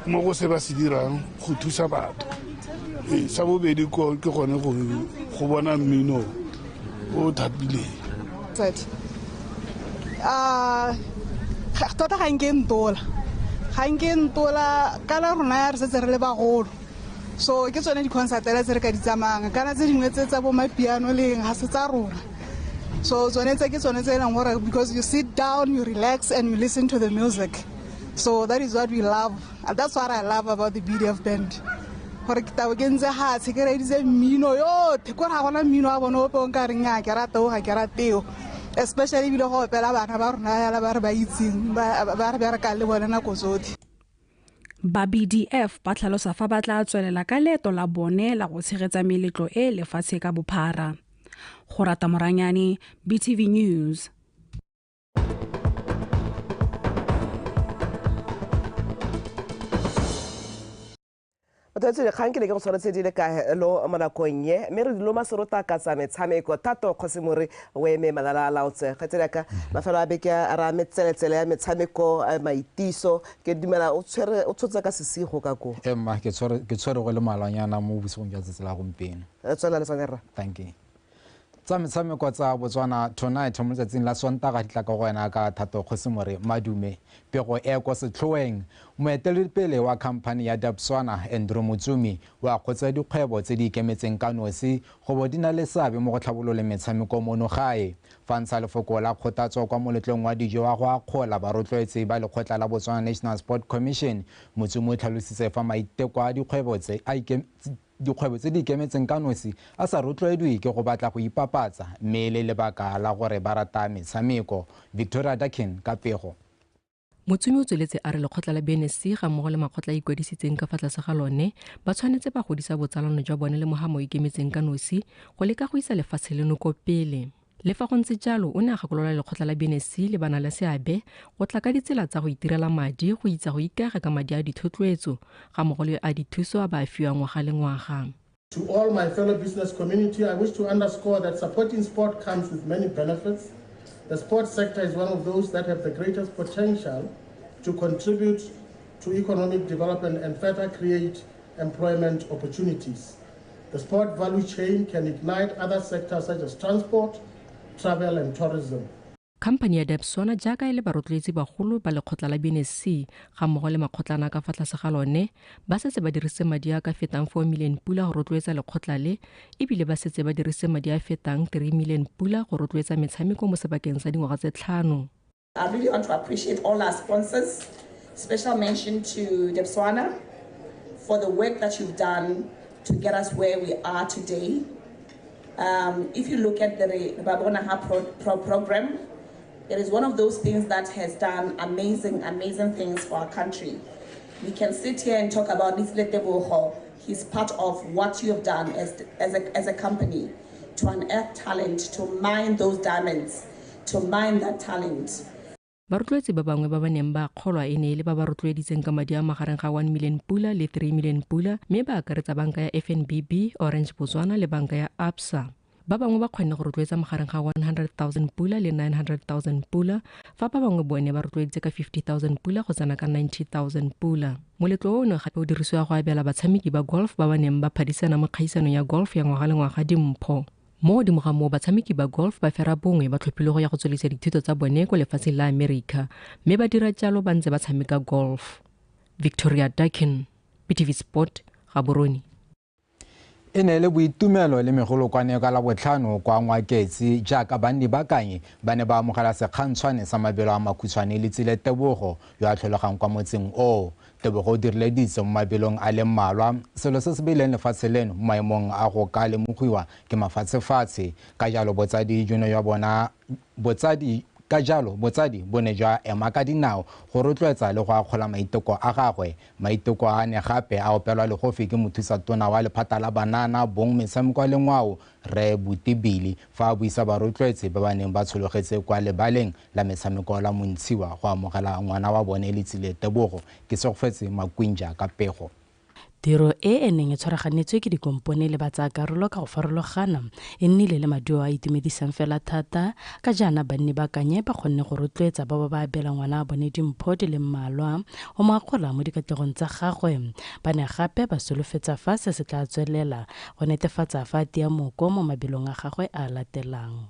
go se ba se dirang go thusa batho. Sa bobedi ke gone go bona mmino o thapileng. Tota ga nke ntola. Ga nke ntola kana rona ya re setse re le bagolo. So ke tsone di-concert tse re ka di tsamayang kana tse dingwe tse tsa bo mapiano leng ga se tsa rona. So tsone tse ke tsone tse e leng gore because you sit down, you relax and you listen to the music. So that is what we love. And that's what I love about the BDF band. Gore ke tabo ke ntse hatshe ke reeditse mmino yotlhe kore ga gona mmino wa bone ope o nka reng a ke rata o ga ke rate o. Especially ebile go opela bana ba rona yala ba re ba itseng ba re berekang le bone nako tsotlhe. Ba BDF ba tlhalosa fa ba tla tswelela ka leeto la bone la go tshegetsa meletlo e lefatshe ka bophara. Go rata Moranyane, BTV News. Batho dikgang ke ne ke go tshwanetse di le ka lo mo nakong ye mme re diloma serota ka tsa metshameko Thato Kgosimore o eme malala a laotse ga tsela ka mafelo a beke a ra metseletsele ya metshameko maitiso ke dumela o tshwere o tshotse ka sesigo ka ko. Emma ke tshwere go le malwanyana mo bosigong jwa tsatsi la gompieno. Tswela le tsone rra. Thank you. Tsa metshameko tsa Botswana Tonight mo letsatsing la Sontaga di tla ka go wena ka Thato Kgosimore Madume. Pego e kwa setlhoeng moeteledipele wa khamphane ya Debswana Andrew Motsumi wa kgotsa dikgwebo tse di ikemetseng ka nosi go bo di na le seabe mo go tlhabololeng metshameko mono gae. Fa ntsha lefoko la kgothatso kwa moletlong wa dijo wa go akgola barotloetsi ba lekgotla la Botswana National Sport Commission, Motsumi o tlhalositse fa maiteko a dikgwebo tse a dikgwebo tse di ikemetseng ka nosi a sa rotloediwe ke go batla go ipapatsa mme le lebaka la gore ba rata metshameko. Victoria Dakin ka pego. Motsumi o tsweletse a re lekgotla la BNSC ga mmogo le makgotla a ikwadisitseng ka fa tlase ga lone ba tshwanetse ba godisa botsalano jwa bone le mohamo o ikemetseng ka nosi go leka go isa lefatshe leno ko pele. Le fa go ntse jalo o ne a gakolola lekgotla la BNSC le bana le seabe go tla ka ditsela tsa go itirela madi go itsa go ikaega ka madi a dithotloetso ga mmogo le a dithuso a ba a fiwang ngwaga le ngwaga. To all my fellow business community, I wish to underscore that supporting sport comes with many benefits. The sports sector is one of those that have the greatest potential to contribute to economic development and further create employment opportunities. The sport value chain can ignite other sectors such as transport, travel and tourism. Khamphane ya Debswana jaaka e le barotloetsi bagolo ba lekgotla la BNSC ga mmogo le makgotlana ka fa tlase ga lone ba setse ba dirise madi a ka fetang 4 million pula go rotloetsa lekgotla le ebile ba setse ba dirise madi a fetang 3 million pula go rotloetsa metshameko mo sebakeng sa dingwaga tse 5. I really want to appreciate all our sponsors. Special mention to Debswana for the work that you've done to get us where we are today. If you look at the Babona program, it is one of those things that has done amazing, amazing things for our country. We can sit here and talk about Letsile Tebogo. He's part of what you have done as a company to unearth talent, to mine those diamonds, to mine that talent. Barotloetsi ba bangwe ba ba neng ba kgolwa e ne e le ba ba rotloeditseng ka madi a magareng ga 1 million pula le 3 million pula mme ba akaretsa banka ya FNBB, Orange Botswana le banka ya Absa. Ba bangwe ba kgonne go rotloetsa magareng ga 100,000 pula le 900,000 pula, fa ba bangwe bone ba rotloeditse ka 50,000 pula go tsena ka 90,000 pula. Moletlo ono gape o dirisiwa go abela batshameki ba golf ba ba neng ba phadisana mo kgaisanong ya golf ya ngwaga le ngwaga dimpho. Mo godimo ga moo batshameki ba golf ba fera bongwe ba tlhophilwe go ya go tswelisa dithuto tsa bone ko lefatsheng la Amerika mme ba dira jalo ba ntse ba tshameka golf. Victoria Dakin, BTV Sport, Gaborone. E ne le boitumelo le megolokwane ka Labotlhano kwa Ngwaketse jaaka banni ba Kanye ba ne ba amogela sekgantshwane sa mabelo a makhutshwane Letsile Tebogo yo a tlholegang kwa motseng oo. Tebogo o dirile ditso mo mabelong a le mmalwa, selo se se beileng lefatshe leno mo maemong a go ka lemogiwa ke mafatshefatshe. Ka jalo botsadi bo ne jwa ema ka dinao go rotloetsa le go akgola maiteko a gagwe. Maiteko a ne gape a opelwa legofi ke mothusatona wa lephata la banana bong metshameko le ngwao Rre Botibili fa a buisa barotloetsi ba ba neng ba tshologetse kwa lebaleng la metshameko la Montshiwa go amogela ngwana wa bone Letsile Tebogo. Ke Segofetse Makwinja ka pego. Tiro e e neng e tshwaraganetswe ke dikompone le batsayakarolo ka go farologana e nnile le maduo a itumedisang fela thata ka jaana banni ba Kanye ba kgonne go rotloetsa ba ba abela ngwana a bone dimpho di le mmalwa go mo akgola mo dikatlegong tsa gagwe. Ba ne gape ba solofetsa fa se se tla tswelela go netefatsa fa a tia moko mo mabelong a gagwe a latelang.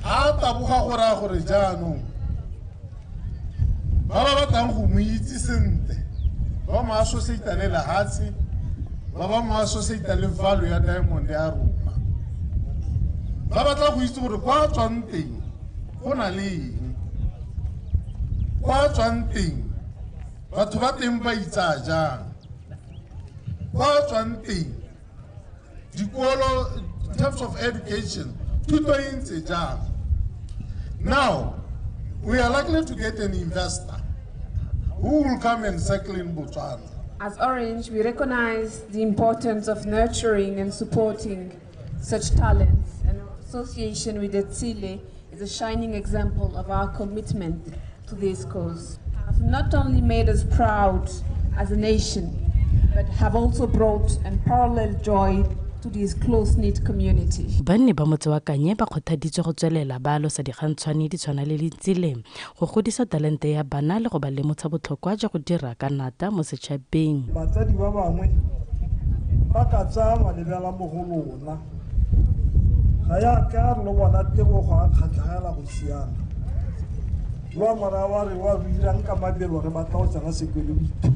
A taboga go raya gore jaanong ba ba batlang go mo itse sentle ba mo associate le lehatshe, ba ba mo associate le value ya diamond ya rona, ba batla go itse gore kwa tswang teng go na le eng, kwa tswang teng batho ba teng ba itsaya jang, kwa tswang teng dikolo in terms of education thuto e ntse jang. Now we are likely to get an investor who will come and settle in Botswana. As Orange, we recognize the importance of nurturing and supporting such talents, and our association with Letsile is a shining example of our commitment to this cause. Have not only made us proud as a nation, but have also brought unparalleled joy to this close-knit community. Banni ba motse wa Kanye ba kgothaditswe go tswelela ba alosa dikgantshwane di tshwana le Letsile go godisa talente ya bana le go ba lemotsha botlhokwa jwa go dira ka nata mo setšhabeng. Batsadi ba bangwe ba ka tsaya malebela mo go lona, ga ya ka re le bona Tebogo a kgatlhagela go siana, lwa moraya wa re wa re irang ka mabelo re batla go tsena sekolo o ithuta,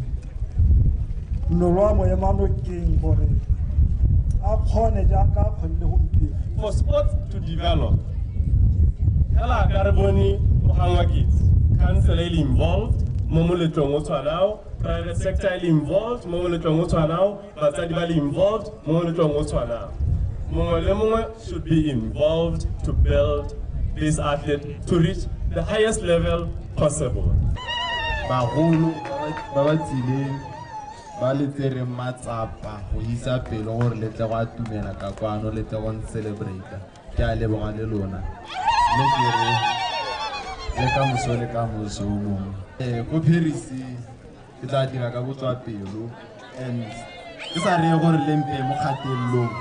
nno lwa mo ema nokeng gore a kgone jaaka a kgonne gompieno. For sports to develop, hela ka re bone Mogangwaketsi, council e le involved mo moletlong o tshwanao, private sector e le involved mo moletlong o tshwanao, batsadi ba le involved mo moletlong o tshwanao. Mongwe le mongwe should be involved to build this athlete to reach the highest level possible. Bagolo ba ba tsileng ba le tsereng matsapa go isa pele gore le tle go atumela ka kwano, le tle go celebrate. Ke a leboga le lona, mme ke re le ka moso le ka moso o mongwe. Ko Paris ke tla dira ka botswa pelo, and ke sa reye gore le mpe mo kgatelelong,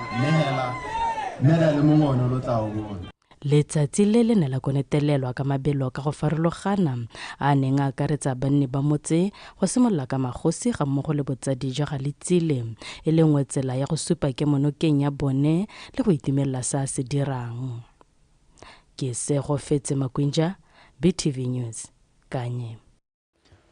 mme hela le mongwe one lo tla o bona. Letsatsi le le ne la konetelelwa ka mabelo ka go farologana a neng a akaretsa banni ba motse go simolola ka magosi ga mmogo le botsadi jwa ga Letsile, e le nngwe tsela ya go supa kemonokeng ya bone le go itumelela se a se dirang. Ke Segofetse Makwinja, BTV News, Kanye.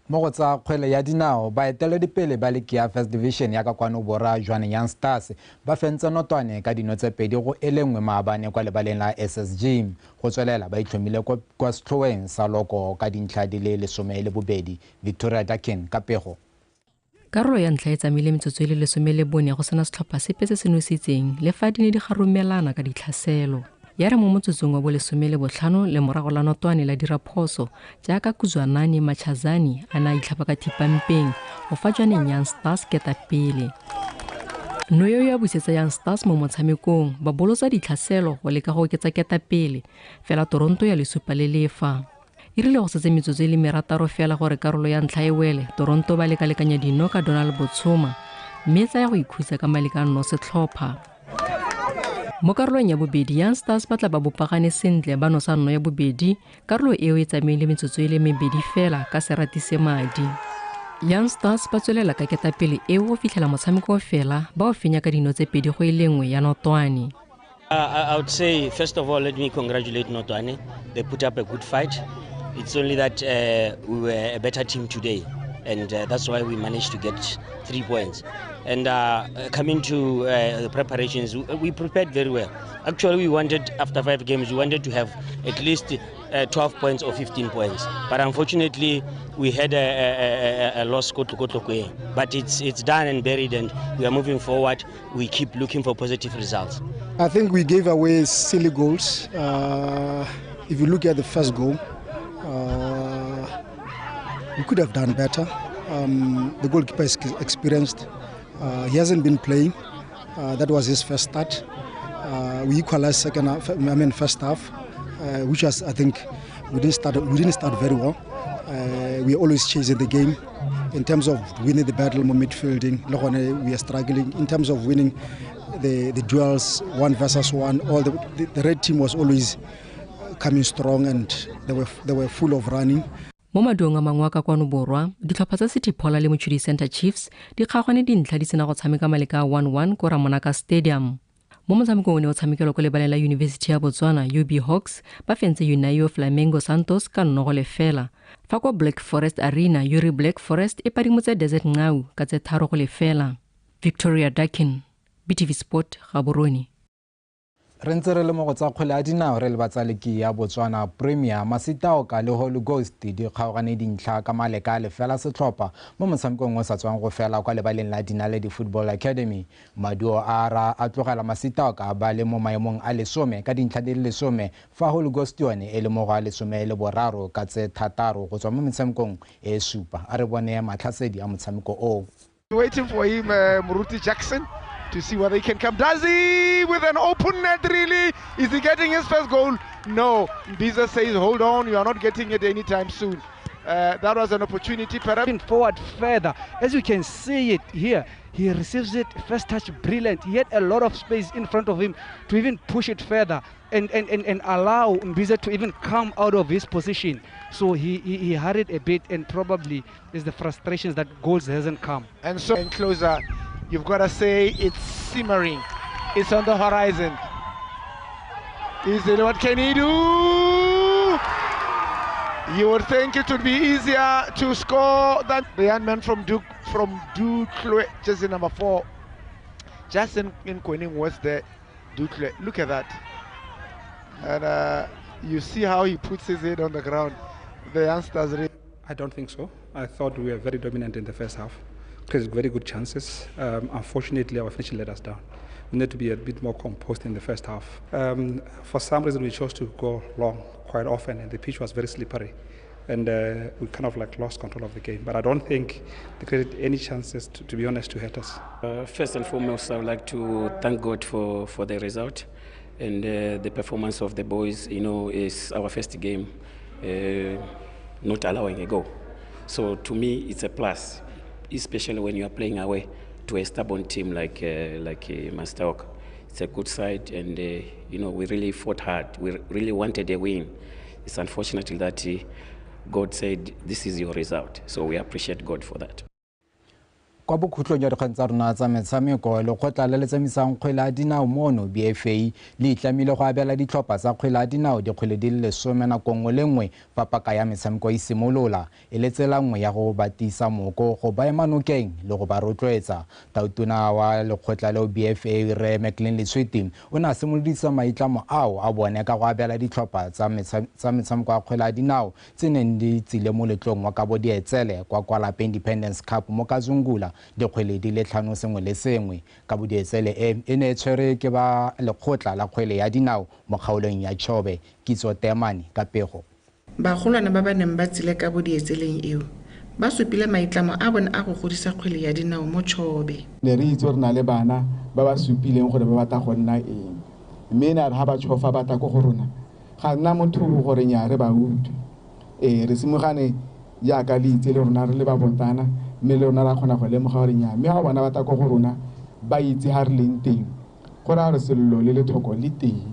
Mo go tsa kgwele ya dinao, baeteledipele ba liki ya First Division ya ka kwano borwa Jwaneng Young Stars ba fentse Notwane ka dino tse 2-1 maabane kwa lebaleng la SSG. Go tswelela ba itlhomile kwa setlhoeng sa loko ka dintlha di le 12. Victoria Dakin ka pego. Karolo ya ntlha e tsamaile metsotso e le 14 go sena setlhopha sepe se se nositseng le fa di ne di garomelana ka ditlhaselo. Ya re mo motsotsong wa bo 15 le morago la Notwane la dira phoso jaaka Kuzwanani Machazani a ne a itlhapa ka thipampeng go fa Jwaneng Young Stars ketapele. Noyo ya busetsa Young Stars mo motshamekong ba bolotsa ditlhaselo go leka go oketsa ketapele, fela Toronto ya lesupa le lefa. E rile go setse metsotso e le 6 fela gore karolo ya ntlha e wele, Toronto ba lekalekanya dino ka Donald Botshoma mme tsa ya go ikhutsa ka malekano setlhopha. Mo karolong ya bobedi, Young Stars ba tla ba bopagane sentle ba nosa nno ya bobedi, karolo eo e tsamaile metsotso e le 2 fela ka serati se madi. Young Stars ba tswelela ka ketapele eo go fitlhela motshameko fela ba o fenya ka dino tse 2-1 ya Notwane. I would say, first of all, let me congratulate Notwane. They put up a good fight. It's only that we were a better team today, and that's why we managed to get 3 points. And coming to the preparations, we prepared very well. Actually, we wanted, after 5 games, we wanted to have at least 12 points or 15 points. But unfortunately, we had a loss, but it's done and buried, and we are moving forward. We keep looking for positive results. I think we gave away silly goals. If you look at the first goal, we could have done better. The goalkeeper is experienced. He hasn't been playing. That was his first start. We equalized second half, first half, which was, I think, we didn't start very well. We are always chasing the game. In terms of winning the battle, midfielding, we are struggling. In terms of winning the duels, 1 versus 1, all the red team was always coming strong, and they were full of running. Mo maduong a mangwe a ka kwano borwa, ditlhopha tsa City Phola le Mochudi Center Chiefs di kgaogane dintlha di sena go tshameka maleka a 1-1 ko Ramonaka Stadium. Mo motshamekong o ne o tshamekelwa ko lebaleng la University ya Botswana, UB Hawks ba fentse Unio Flamengo Santos ka 0-0. Fa kwa Black Forest Arena, Uri Black Forest e padimotse Desert Ngau ka tse 3-0. Victoria Dakin, BTV Sport, Gaborone. Re ntse re le mo go tsa kgwele ya dinao re le batsaleki ya Botswana Premier, Masitaoka le Holy Ghost di kgaogane dintlha ka maleka a lefela setlhopha mo motshamekong o sa tswang go fela kwa lebaleng la Dinaledi Football Academy. Maduo a ra a tlogela Masitaoka ba le mo maemong a 10 ka dintlha di le 10, fa Holy Ghost yone e le mo go a 13 ka tse 6 go tswa mo metshamekong e 7. A re bone matlhasedi a motshameko o. Waiting for him, Muruti Jackson, to see whether he can come. Does he with an open net, really? Is he getting his first goal? No. Biza says, hold on, you are not getting it anytime soon. That was an opportunity, perhaps. Forward further, as you can see it here, he receives it, first touch, brilliant. He had a lot of space in front of him to even push it further and allow Mbiza to even come out of his position. So he hurried a bit, and probably is the frustrations that goals hasn't come. And so, and closer, you've got to say it's simmering. It's on the horizon. Is it, what can he do? You would think it would be easier to score than the young man from Ducloe, just in number 4. Just in Kwening was there, Ducloe. Look at that. And you see how he puts his head on the ground. The youngsters really. I don't think so. I thought we were very dominant in the first half. Created very good chances. Unfortunately, our finishing let us down. We need to be a bit more composed in the first half. For some reason, we chose to go long quite often, and the pitch was very slippery, and we kind of like lost control of the game. But I don't think they created any chances, to be honest, to hurt us. First and foremost, I would like to thank God for the result and the performance of the boys. You know, is our first game, not allowing a goal. So to me, it's a plus, especially when you are playing away to a stubborn team like Masitaoka. It's a good side, and you know, we really fought hard. We really wanted a win. It's unfortunate that God said this is your result. So we appreciate God for that. Kwa bokhutlong jwa dikgang tsa rona tsa metshameko, lekgotla le le tsamaisang kgwele ya dinao mono BFA le itlamile go abela ditlhopha tsa kgwele ya dinao dikgwele di le 10 nako nngwe le nngwe fa paka ya metshameko e simolola, e le tsela nngwe ya go ba tiisa moko, go ba ema nokeng le go ba rotloetsa. Tautona wa lekgotla leo BFA Rre Maclean Letshwiti o ne a simolodisa maitlamo ao a bone ka go abela ditlhopha tsa metshameko ya kgwele ya dinao tse neng di tsile moletlong wa kabo dietsele kwa Lapeng Independence Cup mo Kazungula dikgwele di le 5 sengwe le sengwe. Ka bodietsele e ne e tshwere ke ba lekgotla la kgwele ya dinao mo kgaolong ya Chobe. Kitso Temane ka pego. Bagolwane ba ba neng ba tsile ka bodietseleng eo ba supile maitlamo a bone a go godisa kgwele ya dinao mo Chobe. Ne re itse re na le bana ba ba supileng gore ba batla go nna eng, mme ne a re ga ba tshofa ba tla ko go rona ga nna motho gore nya re ba utlwe. Re simogane jaaka le itse le rona re le ba botana, mme le rona ra kgona go lemoga gore nya mme ga bona ba tla ko go rona ba itse ga re leng teng gore a re sello le lethoko le teng.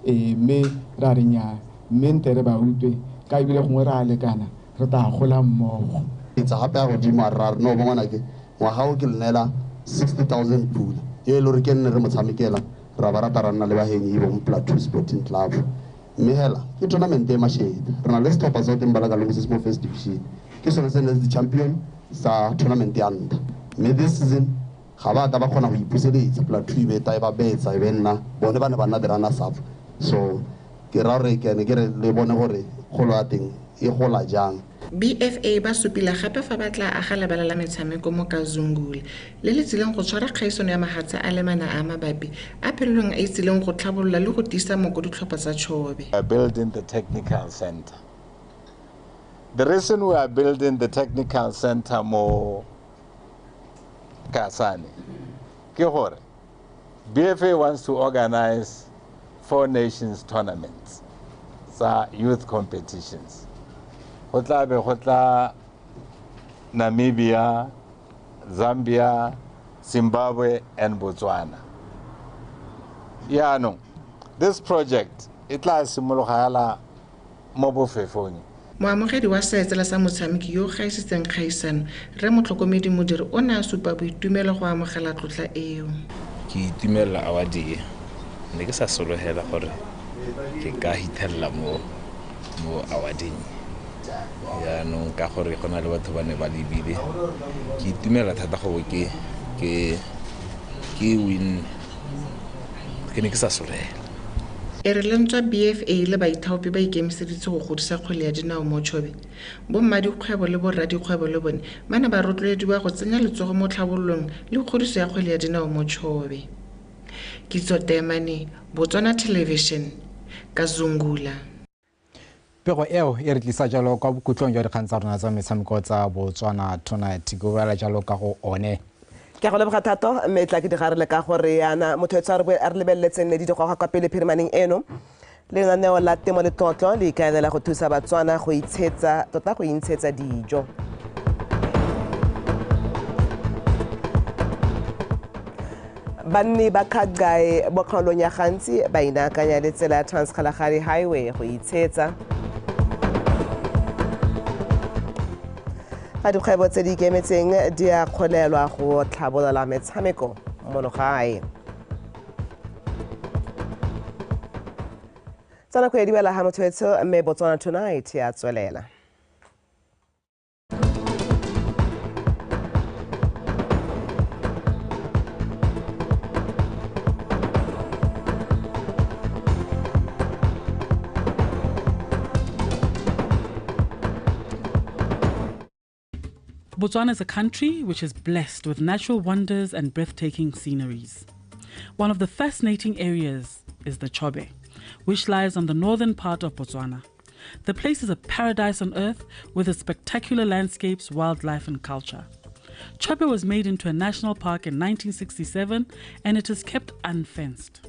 Mme ra re nya mme nte re ba utlwe ka ebile gongwe re a lekana re tla gola mmogo. Etsa gape ya godimo a re no bo ngwanake ngwaga o ke le neela 60,000 pula e le gore ke nne re mo tshamekela ra ba rata ra nna le bahenyi bong Plateau Sporting Club. Mme hela ke tournament e mashete, re na le setlhopha sa teng ba la ka se mo first division, ke sone se ne se champion sa tournament ya ntlha, mme this season ga ba ka ba kgona go ipuseletsa. Plateau e be ta e ba betsa e be nna bone ba ne ba nna the runners up. So Ke ra gore ke ne ke re le bone gore kgolo ya teng e gola jang. BFA ba supile gape fa ba tla aga lebala la metshameko mo Kazungula le le tsileng go tshwara kgaisano ya mahatshe a le mane a mabapi a phelelong a itsileng go tlhabolola le go tiisa moko ditlhopha tsa Chobe. We are building the technical center. The reason we are building the technical center mo Kasane ke gore BFA wants to organize 4 nations tournaments tsa youth competitions. Go tla be go tla Namibia, Zambia, Zimbabwe and Botswana. Yaanong this project e tla simologala mo bofefong. Moamogedi wa seetsela sa motshameki yo o gaisitseng kgaisano, Rre Motlhokomedi Modiri, o ne a supa boitumelo go amogela tlotla eo. Ke itumelela award e, ne ke sa sologela gore ke ka hithelela mo awardeng. Yaanong ka gore go na le batho ba ne ba lebile, ke itumela thata go ke win, ke ne ke sa sologela. E re le ntswa BFA le baithaopi ba ikemiseditse go godisa kgwele ya dinao mo Chobe, bommadikgwebo le borradikgwebo le bone ba ne ba rotloediwa go tsenya letsogo mo tlhabololong le kgodiso ya kgwele ya dinao mo Chobe. Kitso Temane, Botswana Television, Kazungula. Pego eo e re tlisa jalo kwa bokhutlong jwa dikgang tsa rona tsa metshameko tsa Botswana Tonight. Ke boela jalo ka go one. Ke go leboga Thato, mme tla ke digarele ka gore yana motho a re lebeletseng ne di digoga kwa pele phirimaneng eno. Lenaneo la Temo Letlotlo le ikaelela go thusa Batswana go itshetsa tota go intshetsa dijo. Banni ba Kgae mo kgaolong ya Gantsi ba inaakanya le tsela ya Trans-Kalahari Highway go itshetsa. Fa dikgwebo tse di ikemetseng di a kgolelwa go tlhabolola metshameko mono gae. Tsa nako e duela ha motho etsho, mme Botswana Tonight ya tswelela. Botswana is a country which is blessed with natural wonders and breathtaking sceneries. One of the fascinating areas is the Chobe, which lies on the northern part of Botswana. The place is a paradise on earth with its spectacular landscapes, wildlife and culture. Chobe was made into a national park in 1967 and it is kept unfenced.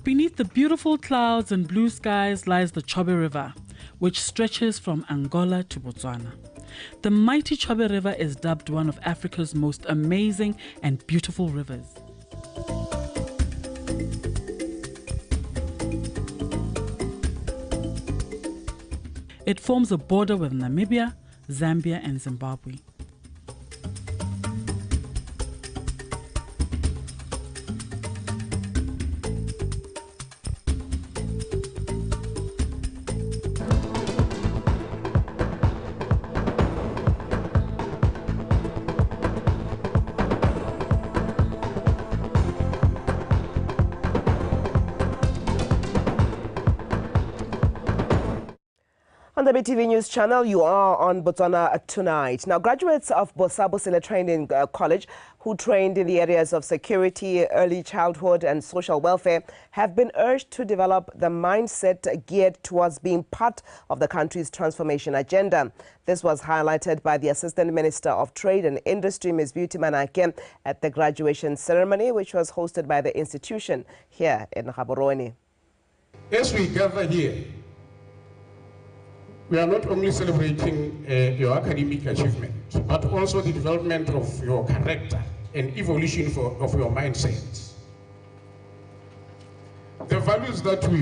Beneath the beautiful clouds and blue skies lies the Chobe River, which stretches from Angola to Botswana. The mighty Chobe River is dubbed one of Africa's most amazing and beautiful rivers. It forms a border with Namibia, Zambia, and Zimbabwe. On the BTV News Channel, you are on Botswana Tonight. Now, graduates of Bosabosele Training College, who trained in the areas of security, early childhood and social welfare, have been urged to develop the mindset geared towards being part of the country's transformation agenda. This was highlighted by the Assistant Minister of Trade and Industry, Ms. Beauty Manake, at the graduation ceremony, which was hosted by the institution here in Gaborone. As we gather here, we are not only celebrating your academic achievement, but also the development of your character and evolution of your mindset. The values that we